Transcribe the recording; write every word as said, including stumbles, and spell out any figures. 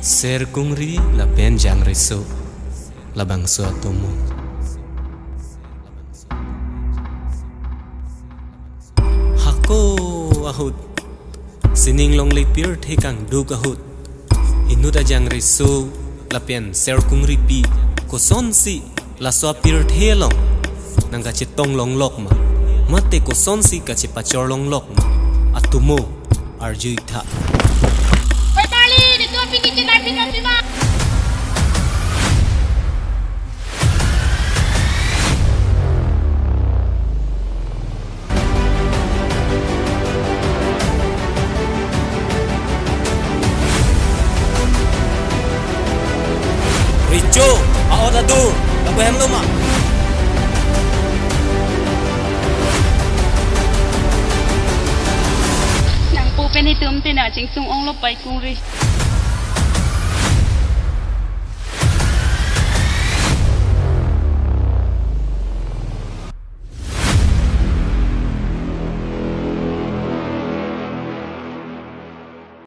Ser kungri lapen jangreso labangso atomo. Hako ahut, sining longle pirthe kangduk ahut, inut ajangreso lapen ser kungripi kosonsi laso apirthe along nangkachetong longlok ma, mate kosonsi kachepachor longlok ma, atomo arjui tha. Oi, Charlie, nitum aphi kechenai phi nang pima. Richo, a-order do, lapu hemlo ma. Nangpo pen itum te nangchingsung onglo pai kungri.